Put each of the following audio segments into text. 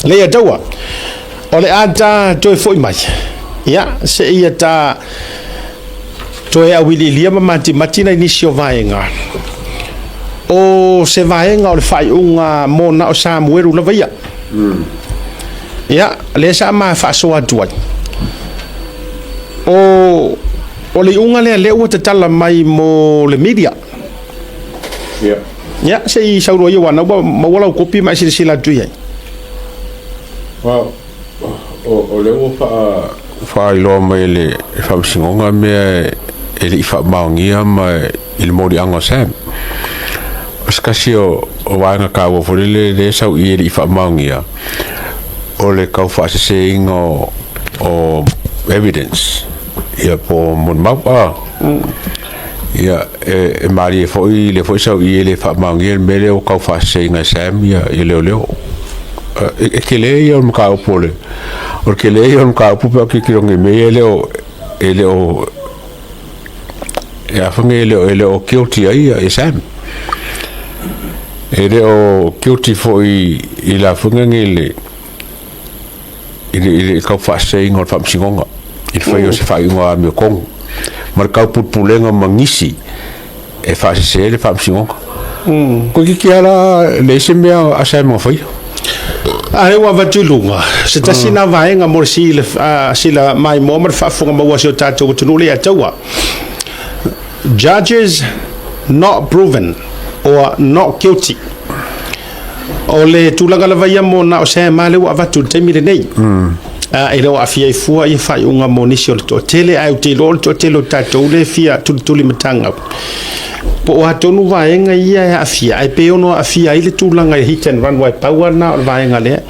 Leiataua, o le a ta toe fo'i mai, ia, seia ta toe auiliilia ma matimati nai nisi o vaega. O se vaega o le faaiuga mo na o Samuelu lava ia. Ia, lea sa ma faasoa atu ai. O, o le iuga lea lea ua tatala mai mo le media. Ia. Ia, se i saunoa ia aua na ua maua lau kopi ma e silasila atu i ai. O, o lea ua faa, faailoa mai e le Faamasinoga mea e le i faamaonia ma i le moliaga o Sam. O se tasi o, o vaega taua foi lele lea e sau i e le i faamaonia, o le tau faaseseina o, o evidence, ia po o molimau. Ah. Ia, e, e malie foi, lea foi sau i e le faamaonia le mea lea ua tau faaseseina e Sam ia, ia leoleo. E, e tele ia o le mataupu o le, o le tele ia o le mataupu pe a tilotilo nei i mea ia e le o, e le o, e a foi nei, e le o, e le o guilty ai ia, ia Sam. E le o guilty foi i la foi nei le, i le, i le tau faaseseina o le faamasinoga i le faia o se faaiuga amiotonu ma le taupulepulega ma nisi e faasese ai le faamasinoga. Toeitiiti lava la leai se mea a Sam na faia. A lea ua avatu i luga se tasi na vaega mo le sila, sila maimoa ma le faafofoga maua a si o tatou atunuu le Ataua. Judges not proven or not guilty. O le tulaga lava ia mo na o Sam lea ua avatu i le taimi lenei. E le o aafia ai fua ia faaiuga mo nisi o le toatele, ae ou te iloa o le toatele o tatou lea e fia tulituli matagau. Po o a tonu vaega ia e aafia, ae pe ono aafia ai le tulaga i hit and run, aua e pau lava lena o le vaega lea.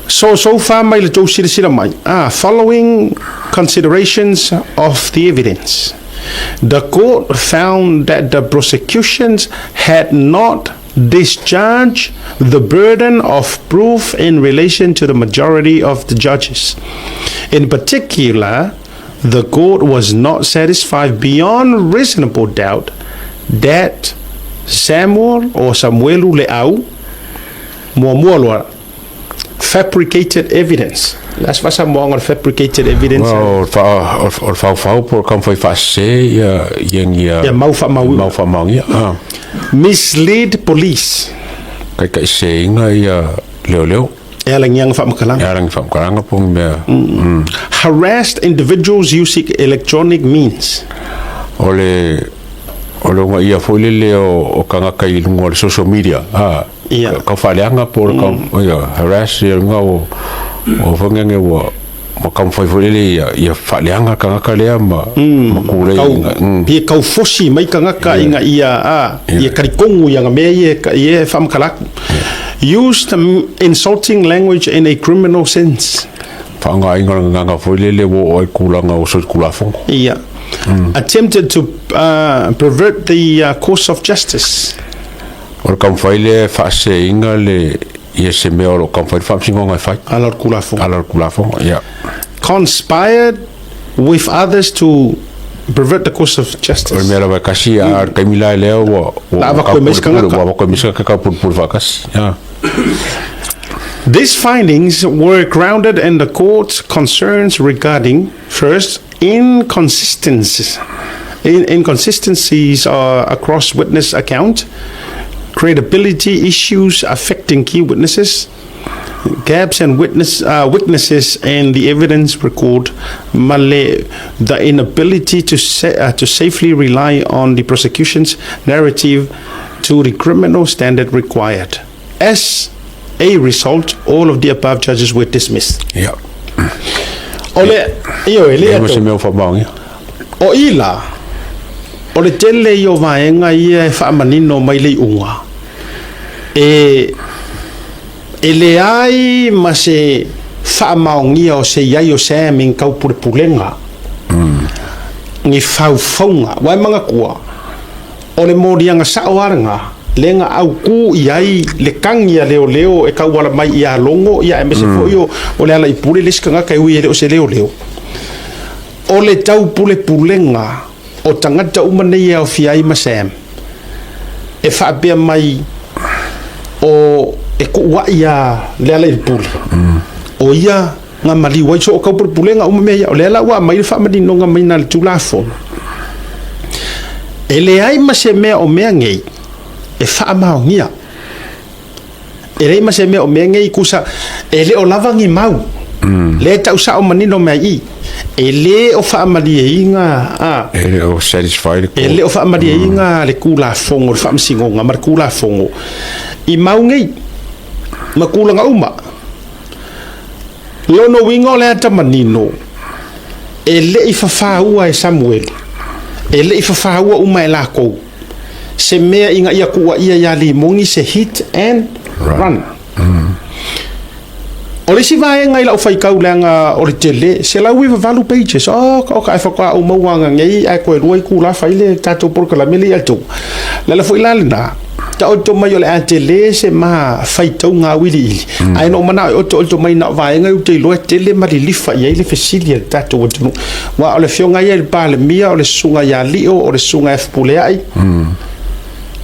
So, so far mai le tou silasila mai, following considerations of the evidence, the court found that the prosecutions had not discharged the burden of proof in relation to the majority of the judges. In particular, the court was not satisfied beyond reasonable doubt that Samuel or Samuelu Leau, muamua loa, fabricated evidence. Le a se faasamoaga o le fabricated evidence? O le faufau po o le taumafai faasese ia ia ia ia mau faamaonia. Mau faamaonia. Ah. Mislead police. Taitaiseseina ia leoleo. E alagiaga faamatalaga. E alagi faamatalaga po o ni mea. Harassed individuals using electronic means. O le o le ogaia foi lele o tagata i luga o le social media. Ah. Ia. Kau faaleaga po o le kau, ia, harass ia luga o, o foi ngenge ua, ua taumafai foi lele ia, ia faaleaga tagata lea ma, ma kulei Kau, ina, ia kau fosi mai tagata ina ia, a, ia talitonu i ana mea ia e, ia e faamatala atu. Used insulting language in a criminal sense. Faaaogaina le gagana foi lele ua oo ai i le tulaga o solitulafono. Ia. Attempted to pervert the course of justice. O le taumafai lea e faaseseina le ia se mea o lo o taumafai le Faamasinoga e fai. Ala o le Tulafono. Ala o le Tulafono, ia. Conspired with others to pervert the course of justice. O le mea lava e kasi, a o le taimi la lea ua La avatu e mai se tagata. Ua avatu e mai se tagata taupulupulu faatasi. Ia. These findings were grounded in the court's concerns regarding, first, inconsistencies, inconsistencies across witness account, credibility issues affecting key witnesses, gaps and witness, weaknesses in the evidence record, ma le, the inability to, to safely rely on the prosecution's narrative to the criminal standard required. As a result, all of the above charges were dismissed. Ia. O le, ioe, le Leai ma se ato. mea o faamaonia. O i la, o le tele ia o vaega ia e faamanino mai le iuga, e, e leai ma se faamaonia o se i ai o Sam i ni taupulepulega, ni faufauga. Aua e manatua, O le moliaga sao lava lena, lea na autū i ai le tagi a leoleo e tauala mai ia Logo, ia aemaise foi o, o Lealaipule le isi tagata e ui e le o se leoleo. O le taupulepulega o tagata uma nei e aofia ai ma Sam, e faapea mai o e kuuaʻi iā Lealailepule, o ia na maliu ai so o kaupulepulega uma mea ia. O lea la ua aumai le faamaninoga mai na le Tulafono, e leai ma se mea o mea nei e faamaonia. E leai ma se mea o mea nei kusa e le o lava ni mau. Lea e tau sao manino mai i i, e le o faamalieina a E le o satisfy le e le o faamalieina le Tulafono, le Faamasinoga ma le Tulafono i mau nei ma tulaga uma. Lona uiga o le ata manino, e le i fafaua e Samuelu, e le i fafaua uma e lakou se mea ina ia tuuaia ia Limoni se hit and run. O le isi vaega i lau faitau leaga o le tele, 198 pages, oka oka, ae faatoa ou maua ana nei ae toe lua itula fai le tatou polokalame lea i atu. Le ala foi la lena, taoto mai o le a tele se ma faitauga auiliili, ae na ou manao e oto'oto mai na o vaega ia ou te iloa e tele ma lilifa i ai le fesili a le tatou atunuu. Aua o le afioga ia i le Palemia, o le susuga ia Lio, o le susuga ia Fepuleai,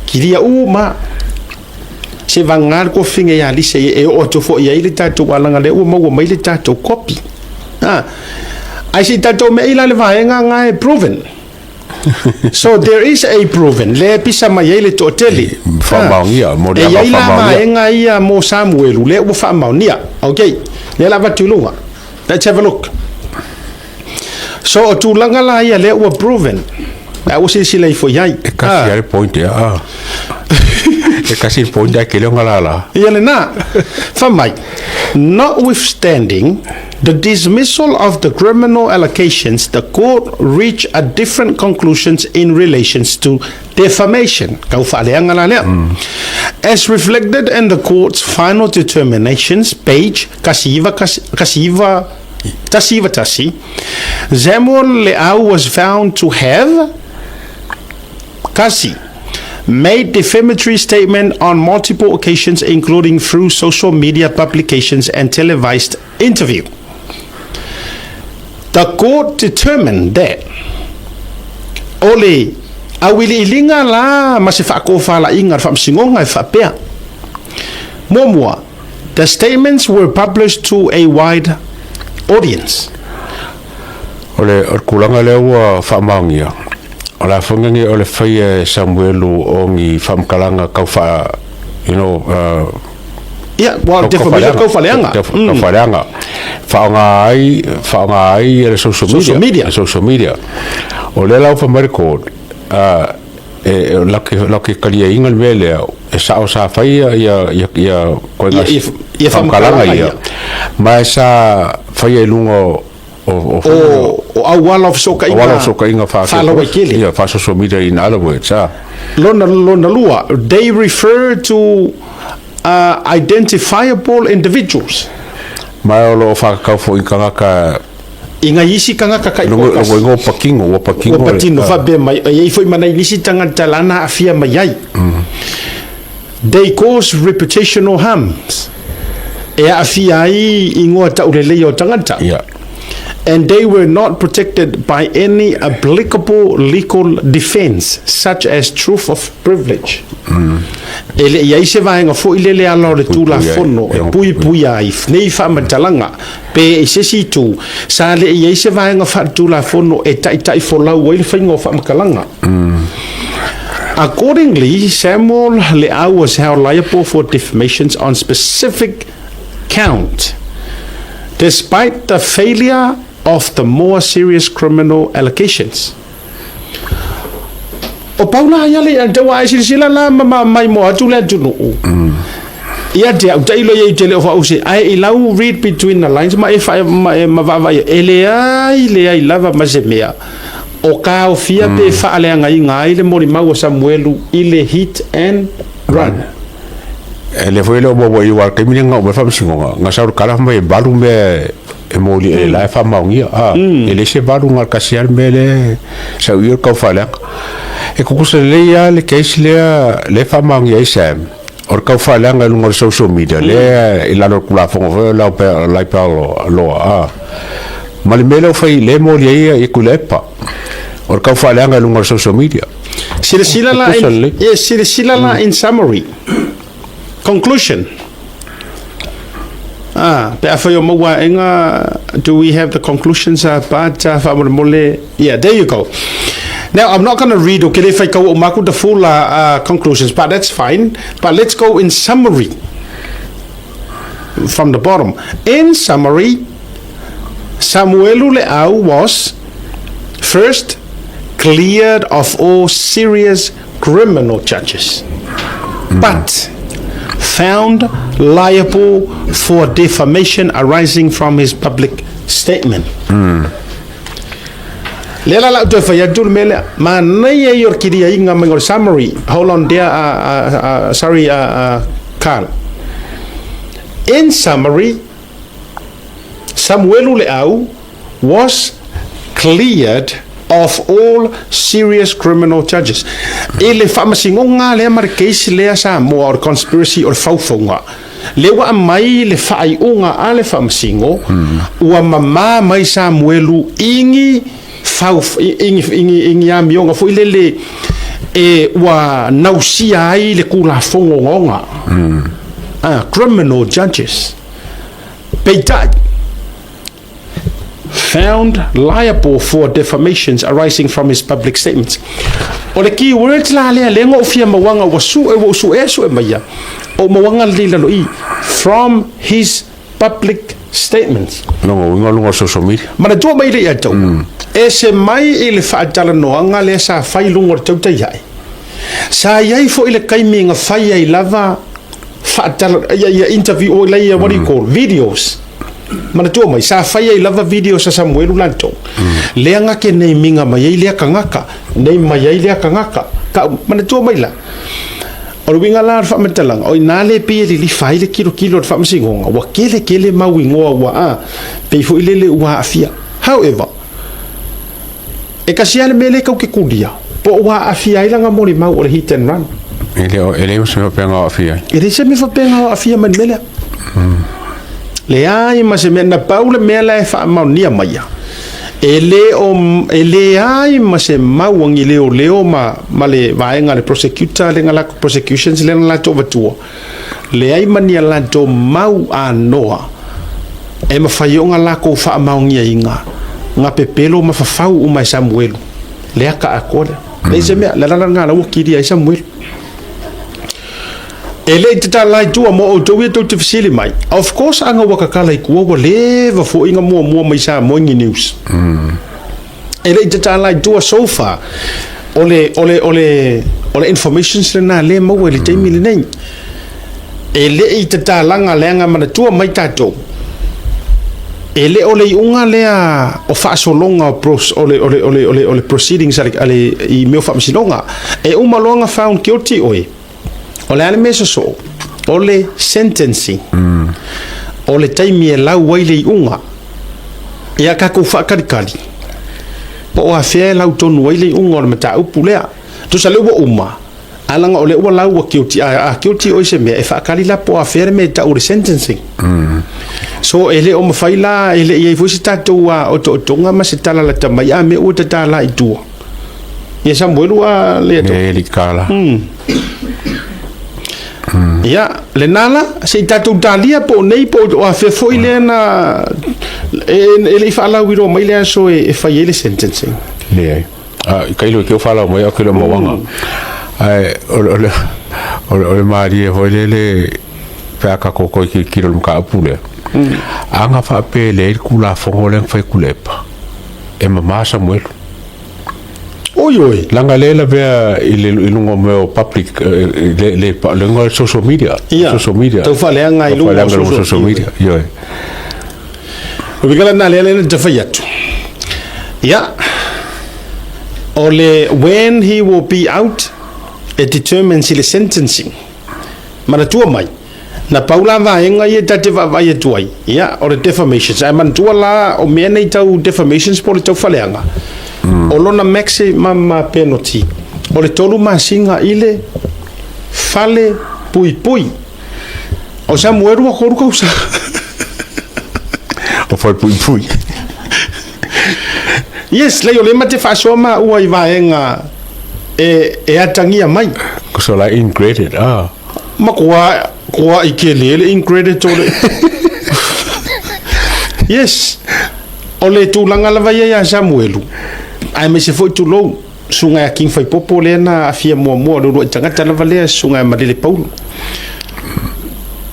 kilia uma se vagana le tuafafine ia Lisa e oo atu foi i ai le tatou alaga lea ua maua mai le tatou kopi. Ae se i tatou meai la le vaega na e proven. So there is a proven, lea e pisa mai ai le toatele. Faamaonia, mo E i ai la vaega ia mo Samuelu, lea ua faamaonia. Okay, lea la avatu i luga. Let's have a look. So o tulaga la ia lea ua proven, a ua silasila ifo i ai. E kasi a le point ia. Ah. E kasi le point ai ke leo ngala. Ia lena. Fa mai, notwithstanding the dismissal of the criminal allegations, the court reached a different conclusions in relations to defamation. Kau faaleaga la lea. As reflected in the court's final determinations, page 19 19 191, Samuel Leau was found to have kasi made defamatory statement on multiple occasions, including through social media publications and televised interview. The court determined that o le auiliiliga la ma se faatofalaiga a le Faamasinoga e faapea: Muamua, the statements were published to a wide audience. O le o le tulaga lea ua faamaonia, o le a foi nani o le faia e Samuelu o ni faamatalaga tau faa, you know, Ia, ua defamation tau faaleaga. Tau faaleaga. Faaaoga ai, faaaoga ai le social media. Social media. Social media. O lea la ua fai mai le court, e lau ke taliaina le mea lea, e sao sa faia ia ia ia koe ia ia faamatalaga ia. Ma e sa faia i luga o o o auala o fesootaiga auala o fesootaiga faalauaitele. Ia, faa social media in other words. Ah. Lona lua, they refer to identifiable individuals. Ma o lo o whakakau fo i tagata i ngai isi tagata kai ko kasi. Longo patino, ua patino. Ua patino, faapea mai, e iai foi ma nai nisi tagata lana aafia mai ai. They cause reputational harms. E aafia ai ingoa tauleleia o tagata. Yeah. And they were not protected by any applicable legal defense, such as truth of privilege. E le i ai se vaega foi lele ala o le Tulafono e puipuia ai nei faamatalaga, pe i se isi itu, sa le i ai se vaega faaletulafono e taitaifolau ai le faiga o faamatalaga. Accordingly, Samuel Leau was held liable for defamations on specific count, despite the failure of the more serious criminal allegations. O pau la ia le te wa silasila la ma mai mo atu le atunuu. Ia te au tailo ia i te leo whause. Ai i lau read between the lines ma e whae ma e ma vaavai e leai leai lava ma se mea. O kaofia pe faaleagaiga ai le molimau a Samuelu i le hit and run. E le foi le o maua i aua o le taimi lea na oo mai le faamasinoga, na sau le tala fai mai e valu mea e moli e la e faamaonia. A, e leai se valu na o le tasi lava le mea lea e sau i o le tau faaleaga. E tutusa lelei lava le case lea lea e faamaonia ai Sam, o le tau faaleaga i luga o le social media lea i lalo o le Tulafono foi o le Libel Law, a, ma le mea lea ua fai lea e moli ai Tuilaepa, o le tau faaleaga i luga o le social media. Silasila la in, yes, silasila la in summary. Conclusion. Ah, pe afai o maua aega, do we have the conclusions but faamolemole, yeah, there you go. Now, I'm not going to read, o ke le fai kau o maku the full conclusions, but that's fine. But let's go in summary from the bottom. In summary, Samuelu Leau was first cleared of all serious criminal charges, but found liable for defamation arising from his public statement. Lea la lau toe fai atu le mea lea. Manaia ia o le kiliaiga mai o le summary. Hold on there, sorry, Carl. In summary, Samuelu Leau was cleared of all serious criminal charges. I le faamasinoga lea ma le case lea Samoa o le conspiracy o le faufauga, lea ua aumai le faaiuga a le faamasino, ua mamā mai Samuelu i ni fau, i ni amioga foi lele e ua nausia ai le Tulafono ogaoga, criminal judges. Peitai, found liable for defamations arising from his public statements. O le keywords la lea lea na ou fia mauaga ua sue ua ou suea sue maia o mauaga lelei lalo i from his public statements. Lona uiga luga o social media. Manatua mai le ia tou. E se mai i le faatalanoaga lea sa fai luga o le tautai ae. Sa i ai foi le taimi na fai ai lava faatala ia ia interview o ia what do you call videos. Manatua mai sa fai ai lava videos a Samuelu latou. Lea nga ke nei minga mai ai lea kangaka, nei mai ai lea kangaka. Ka manatua mai la. O le uiga la o le faamatalaga, o i ina le pei e lilifa ai le kilokilo o le faamasinoga, ua kele kele mau igoa ua a, pei foi lele ua aafia. However, e kasi lava le mea lea e tau te kulia, po o ua aafia ai lana molimau o le hit and run. E le o, e leai ma se mea faapena o aafia ai. E leai se mea faapena o aafia mai i le mea lea. Leai ma se mea, na pau le mea la e faamaonia maia, e le o, e leai ma se mau a ni leoleo ma, ma le vaega a le prosecutor lea na latou, prosecutions lea na latou avatua, leai ma ni a latou mau anoa e mafai ona lakou faamaoniaina na pepelo ma fafau uma e Samuelu lea ka atoa lea. Leai se mea, le ala lena la ua kilia ai Samuelu. E le i tatala i tua mo outou ia tou te fesili mai. Of course aga ua tatala i tua ua leva foi na muamua mai Samoa i ni news. E le i tatala i tua so far o le o le o le o le informations lena lea e maua i le taimi lenei. E le i tatalaga leaga manatua mai tatou e le o le iuga lea o faasologa o pros, o le o le o le o le o le proceedings a le, a le i mea o faamasinoga. E uma loa na found guilty oe, o le a le mea e sosoo? O le sentencing. O le taimi e lau ai le iuga. Ia tatou faatalikali, po o afea e lau tonu ai le iuga o le mataupu lea. Tusa lea ua uma, ae leaga o lea ua lau ua guilty, a, a guilty oe i se mea, e faatali la po o afea le mea e tau o le sentencing. So e le o mafai la, e le i ai foi se tatou otootoga ma se tala lata mai a mea ua tatala i tua. Ia Samuelu a le atu. E li kala. Ia, lena la, se i tatou talia po o nei po o afea foi lea na e, e le i faalauiloa mai le aso e, e fai ai le sentencing. Leai. A, i kailo ke o whalau mai o ke lo mawanga. Ai, o le, o le, o le, o le malie hoi le le pe a ka koko i ki kilo le mka upu lea. Anga whaape le i kula fongo le whai kulepa. E mamā Samuelu. Oi oi. Leaga lea e lavea i le i luga o mea o public le le le luga o social media. Ia. Social media. Tau faaleaga i luga o social media. Ioe. O le uiga lena lea lea na te fai atu. Ia. O le when he will be out e determines i le sentencing. Manatua mai, na pau la vaega ia ta te vaavaai atu ai, ia, o le defamations. Ae manatua la, o mea nei tau defamations po o le taufaleaga, o lona maximum penalty, o le tolu masina i le fale puipui. O Samuelu ua tolu tausaga. O fale puipui. Yes, leai o lea ma te faasoa maua i vaega e, e atagia mai. Ko so la in credit, ah. Ma kua, kua i ke lele in credit o le... Yes. O le tulaga lava ia ia Samuelu, aemaise foi tulou, susuga ia King Faipopo lea na aafia muamua, o le uluai tagata lava lea, susuga ia Malele Paulo.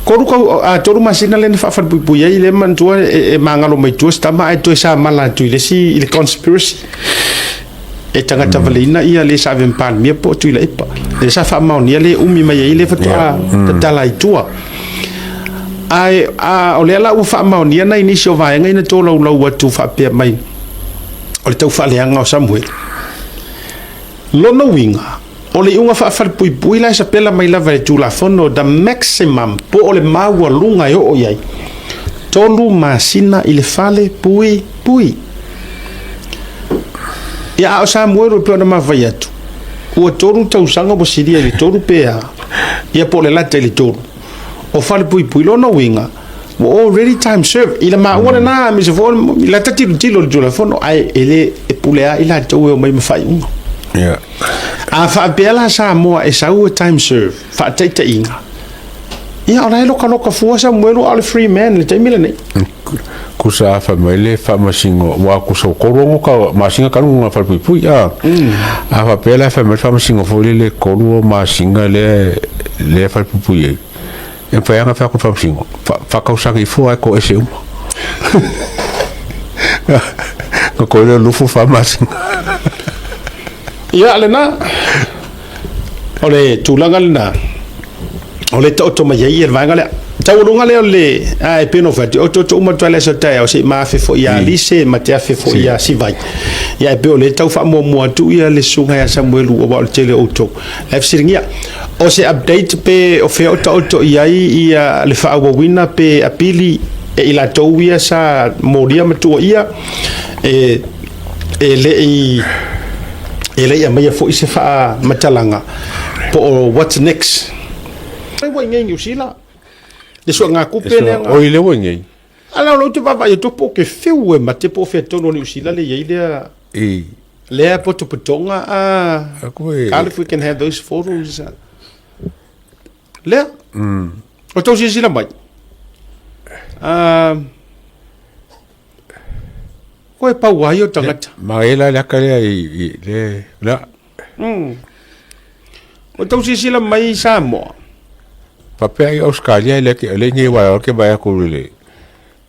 Tolu kau, a, tolu masina lea na faafalepuipui ai, lea manatua e, e magalo mai tua se tama ae toe samala atu i le isi, i le conspiracy. E tagata valeina ia le sa ave ma Palemia po o Tuilaepa. Lea sa faamaonia le umi mai ai lea faatoa tatala i tua. Ae a, o lea la ua faamaonia nai nisi o vaega ina tolaulau atu faapea mai o le tau faaleaga o Samuel. Lona uiga, o le iuga faafalepuipui la e sapela mai lava e le Tulafono, the maximum, po o le maualuga e oo i ai, tolu masina i le fale puipui. Ia, a o Samuelu e pei ona mafai atu, ua tolu tausaga ua silia i le tolu pe a, ia po o le lata i le tolu. O fale puipui, lona uiga, ua already time served. I le maua lena, aemaise foi o le lata tilotilo i le Tulafono, ae e le e pule lava i latou e omai ma faaiuga. Yeah. A faapea la Samoa e sau e time serve, faataitaiga, ia o la e lokaloka fua Samuelu a o le free man i le taimi lenei. Kusa a fai mai le faamasino, ua kusa ua tolu ono ka masina talu na falepuipui a. A faapea la e fai mai le faamasino foi lele tolu o masina lea lea falepuipui ai. E mafai lava ona fai atu le faamasino, faatausaga ifo ae toese uma. Na toe lea o lufu fa masina. Ia lena, o le tulaga lena, o le taoto mai ai le vaega lea. Taualuga lea o le, a e pei ona ou fai atu, e otooto uma atu lava i le aso taeao se i ma afe foi ia Alise ma te afe foi ia Sivai. Ia e pei o lea e tau faamuamua atu ia le susuga ia Samuelu aua o le tele o outou. La e fesiligia, o se update pe o fea o taoto i ai ia le faaauauina pe apili e i latou ia sa molia ma tuuaia e e le i e le i aumaia foi se faamatalaga po o what's next. Lea ua i nei i Niu Sila, le suegatupe lea na... Oi, lea ua i nei. A la o lea ou te vaavaai atu po o ke fiu e mate po o fea tonu o Niu Sila lea e i ai lea... I. Lea potopotoga a... God if we can have those photos. Lea. O tou silasila mai. Koe pau ai o tagata. Ma e la le aka lea i le la. O tau silasila mai i Samoa. Faapea i Australia le ke le nei wa o ke vai aku le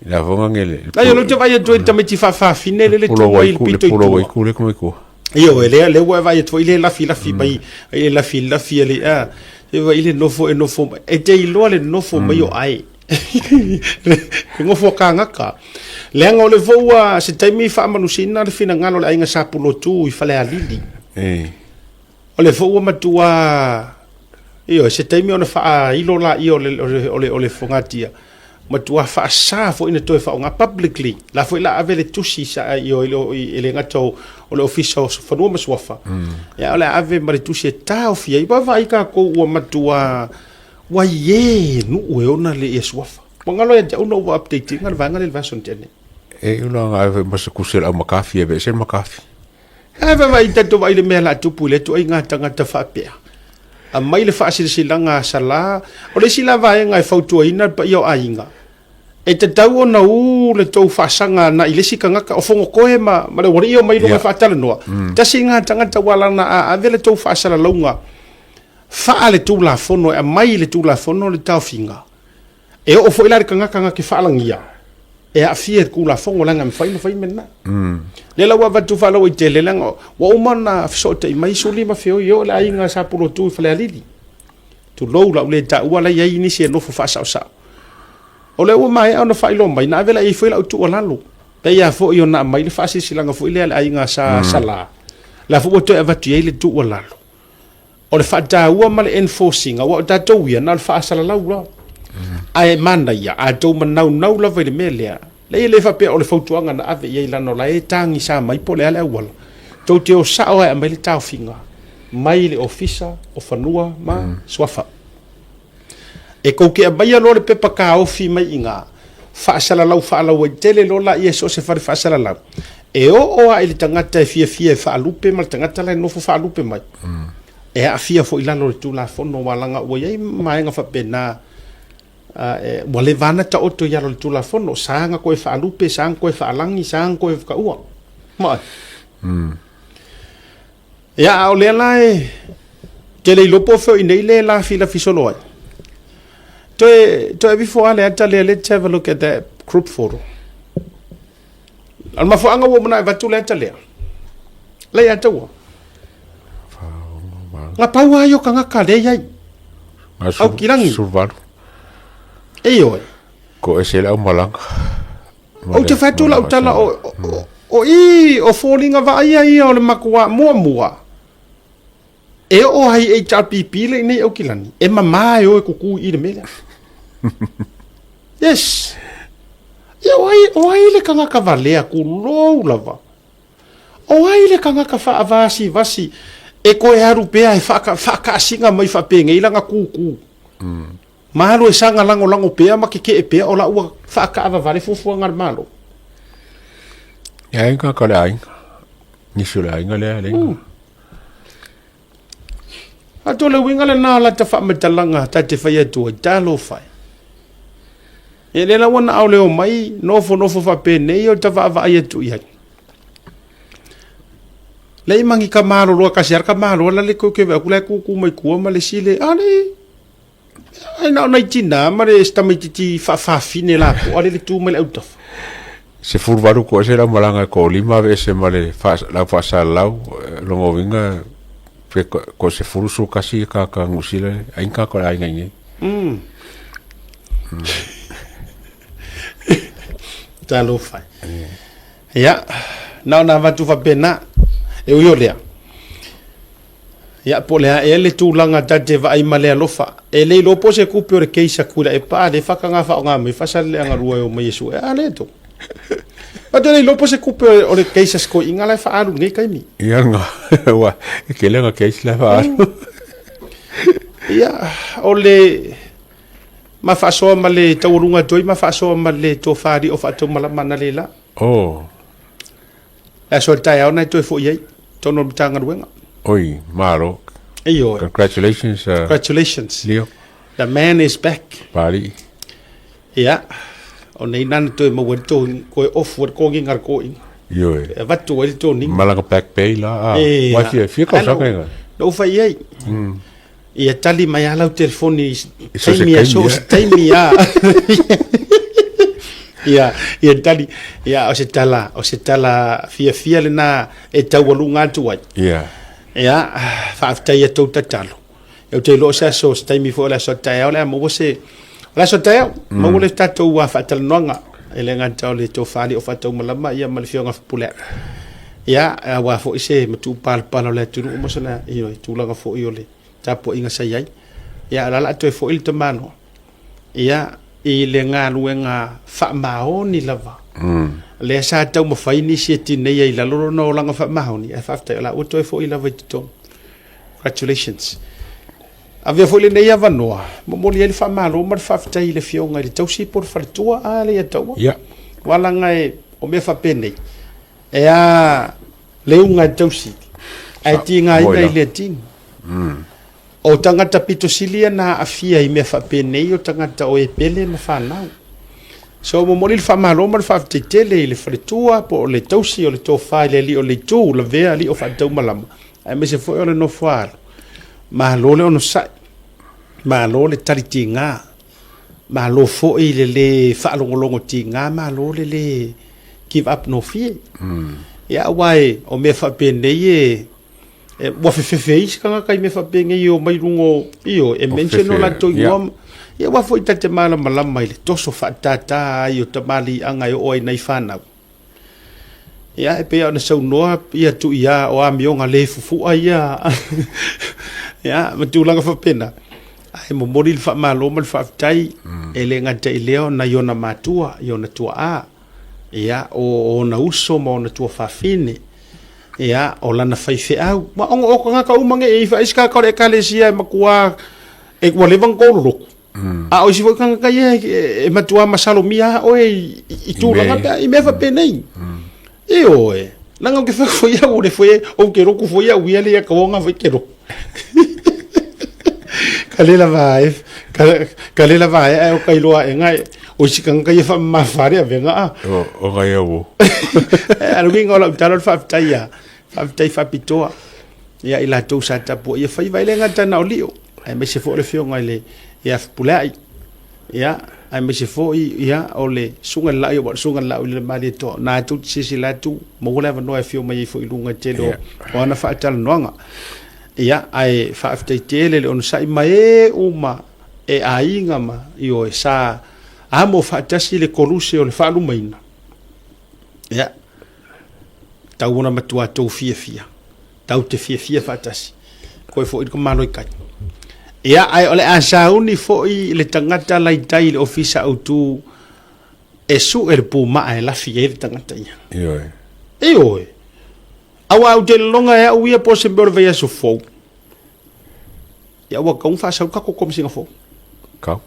la vonga ngele. Ai o lo te vai atu i tamaiti faafafine le le tu mai i le pito i tua. Ku le ku ku. Io e lea le ua vai atu i le lafi lafi mai i le lafi lafi le a. E vai i le nofo e nofo mai. E te iloa le nofo mai o ai. Le nofo a kāngaka. Leaga o le foi ua se taimi faamanusina le finagalo o le aiga Sa Pulotu i Falealili. O le foi ua matua ioe se taimi ona faailo laia o le, o le, o le, o le fogatia matua faasa foi na toe faaaoga publicly la foi la ave le tusi sa ioe e le gata o o le Ofisa o Fanua ma Suafa. Ia o le a ave ma le tusi e taofia ai. Vaavaai tatou ua matua ua ie nuu e ona le ia suafa. Ua galo ia te au na ua update ina le vaega lea i le vaiaso na tea nei. E ula nga ave ma se kusi o le au makafi e aveese le makafi. Ae vaavaai tatou vaai i le mea la tupu i le ituaiga tagata faapea. Aumai le faasilasilaga a Sala. O le isi la vaega e fautuaina le paia o aiga, e tatau ona u le tou faasaga agai i le isi tagata o Fonotoe ma, ma le aualii o mai i luga e faatalanoa. Tasi lena tagata ua ala ona a ave le tou faasalalauga faa le Tulafono e aumai i le Tulafono le taofiga. E oo foi la i le tagata na te faalagia, e aafia i le Tulafono leaga e mafai ona fai mea na. Lea la ua avatu faalauaitele leaga ua uma ona fesootai mai Suli ma Feoi e oo i le aiga Sa Pulotu i Falealili. Tulou lau le taua la i ai nisi e nofo faasaosao. O lea ua maea ona faailoa mai, na ave la i ai foi lau tuualalo. Pei lava foi ona aumai le faasilasilaga foi lea a le aiga Sa Sala, la foi ua toe avatu i ai le tuualalo. O le faataua ma le enforce ina, aua o tatou ia, na o le faasalalau loa. Ae manaia, a outou manaunau lava i le mea lea, leai e le faapea o le fautuaga na ave i ai leaga o la e tagisa mai po o le a le auala, tou te o sao lava e aumai le taofiga mai le Ofisa o Fanua ma Suafa. E tou te aumaia loa le pepa taofi mai i ina, faasalalau faalauaitele loa laia i so o se fale faasalalau, e oo lava i le tagata e fiafia e faalupe ma le tagata la e nofo faalupe mai, e aafia foi i lalo o le Tulafono aua leaga ua i ai vaega faapena. Ua leva lava ona taoto i ala o le Tulafono, sa na toe faalupe, sa na toe faalagi, sa na toe taua. Maoe. Ia, a o lea la e te le iloa po o fea o i inei le lafilafi solo ai. Toe, toe aveifo lava le ata lea, let's have a look at that group photo. O le mafuaaga ua ou manao e avatu le ata lea, la ia te ua. Na pau lava ia o tagata lea e i ai. Aukilagi. Suluvalu. Ioe. Ko ese le aumalaga. Ou te fai atu lau tala o, o, o i o foliga vaaia ia o le matua muamua. E oo ai HRPP le nei Aukilani, e mama e o e kuku i le mea lea. Yes. Ia o ai, o ai le tagata valea kulou lava. O ai le tagata faavasivasi e toe alu pea e faaka, faakaasiga mai faapenei lana kūkū. Ma alu e saga lagolago pea ma kekeʻe pea o la ua faakaavavale fuafuaga a le Malo. E aiga ka le aiga. Nisi o le aiga lea le. Atu o le uiga lena o lata faamatalaga ta te fai atu ai, talofa e. E lea la ua na o le omai nofonofo faapenei o ta vaavaai atu i ai. Leai ma ni kamaloloa kasi lava le kamaloa la le koke vaai atu la e kūkū mai tua ma le isi le, a le, ai na o nai tinā ma le tamaitiiti faafafine lapoa le le tu mai le autafa. 18 koa ese lau malaga e toalima aveese ma le lau faasalalau lona uiga pe ko 10 11 tagata Niu Sila ai ni tagata o le aiga i inei. Talofa e. Ia, na ona avatu faapena, e ui o lea, ia po o le a ea le tulaga ta te vaai ma le alofa, e le iloa po o se tupe o le case a Tuilaepa a lea e faataga faaaoga mai Faasaleleaga 2 e omai e sue, a lea tou. Ou te le iloa po o se tupe o le case a si toeaina la e faaalu i lenei taimi. Ia nga, ua, e tele nga case la e faaalu. Ia, o le ma faasoa ma le taualuga atu ai ma faasoa ma le tofa alii o faataumalama analeila. Oh. Le aso le taeao na e toe foi ai totonu o le Matagaluega. Oi, malo. Ioe. Congratulations. Congratulations. Leo. The man is back. Pali. Ia, o nei nana toe maua ai le tō, koe ofu ai le kōgiga a le kōiga. Ioe. E avatu ai le toniga. Malaga back pay la. Ah, E, wai fia, fia ano, kausaga ina. na ou fai i ai. Ia tali mai lava lau telefoni i so se taimi a, taimi, so eh. se taimi a. Ia, ia tali, ia o se tala, o se tala fiafia lena e taualuga atu ai. Ia. Ia, faafetai ia tou tatalo. Ou te iloa o se aso, se taimi foi o le aso taeao o le a maua se, o le aso taeao, maua le tatou faatalanoaga. E le gata o le tofa alii o faataumalama ia ma le afioga Fepuleai. Ia, aua foi se matupalapala o le atunuu ma sona ioe, tulaga foi o le tapuaiga sa i ai. Ia, o la o le a toe foi le tamaloa, ia, i le galuega faamaoni lava. Lea sa taumafai nisi e tineia i lalo lona olaga faamaoni, ae faafetai o la ua toe foi lava i totonu. Congratulations. Avea foi lenei avanoa, momoli ai le faamalo ma le faafetai i le afioga i le tausi po o le faletua, a lea ia taua. Ia. Aua leaga e, o mea faapenei, e a le uga e tausi, ae tigaina i le tino. O tagata pito sili ia na aafia i mea faapenei o tagata o e pele ma fanau. So momoli le faamalo ma le faafetai tele i le faletua po o le tausi o le tofa i le alii o le itu, lavea alii o faataumalama, aemaise foi o le nofoaalo. Malo le onosai, malo le tali tiga, malo foi le lē faalogologo tiga, malo le lē give up gofie. Ia aua e, o mea faapenei e, e ua fefefe ai isi tagata i mea faapenei e omai i luga o, ioe, e mention o latou igoa ma, ia aua foi ta te malamalama i le toso faatatā ai o tamaliiaga e oo ai i nai fanau. Ia, e pei ona saunoa ia Tuia o amioga le fufu'a ia, ia, ma tulaga faapena. Ae momoli le faamalo ma le faafetai, e le gata i lea ona i ona matua, i ona tuaa, ia, o ona uso ma ona tuafafine, ia, o lana faifeau. Aua o tagata uma nei, e i ai se tagata o le Ekalesia e matua, e ua leva ona tololotu. A o isi foi tagata ia e matua masalomia lava oe i tulaga pe i mea faapenei. Ioe, leaga ou te fai atu foi au o le foi ou te lotu foi au ia le ia tauoga foi ke lotu. Ka le lava e Ka le lava ae ae o ka iloa aʻega e o isi tagata ia faamamafa le avega a. O, o ka ia ua. A o le uiga o lau tala o le faafetai a, faafetai faapitoa ia i latou sa tapuaia faiva. E le gata na o Lio, aemaise foi o le afioga i le ia Fepuleai, ia, aemaise foi ia o le susuga i le Laau, ia, aua o le susuga i le Laau i le Malietoa, na tou te silasila atu, maua le avanoa e afio mai ai foi i luga i le tele o, o ana faatalanoaga. Ia, ae faafetai tele le onosai ma e uma e aiga ma ioe sa amo faatasi le koluse o le faalumaina. Ia, tau ona matua tou fiafia, tau te fiafia faatasi, koe foi le malo i kai. Ia, ae o le a sauni foi le tagata laitai i le ofisa autu e suʻe le pumaa e lafi ai le tagata ia. Ioe. Ioe. Aua ou te lologa e au ia po o se mea o le vaiaso fou. Ia ua tatau ona faasau le tatou Komesina fou. Kau.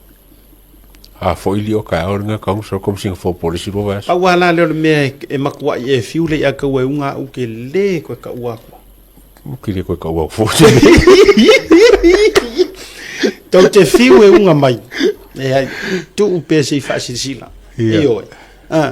A foi li o ka o nga kau so Komesina fou po le si lua vaiaso. Pau lava la lea o le mea e matuai e fiu le ia kau e uga au ke le koe kaua aku. Ke le koe kaua aku fou. Tou te fiu e uga mai. E ai, tuu pea se i faasilasila. Ioe. Ah.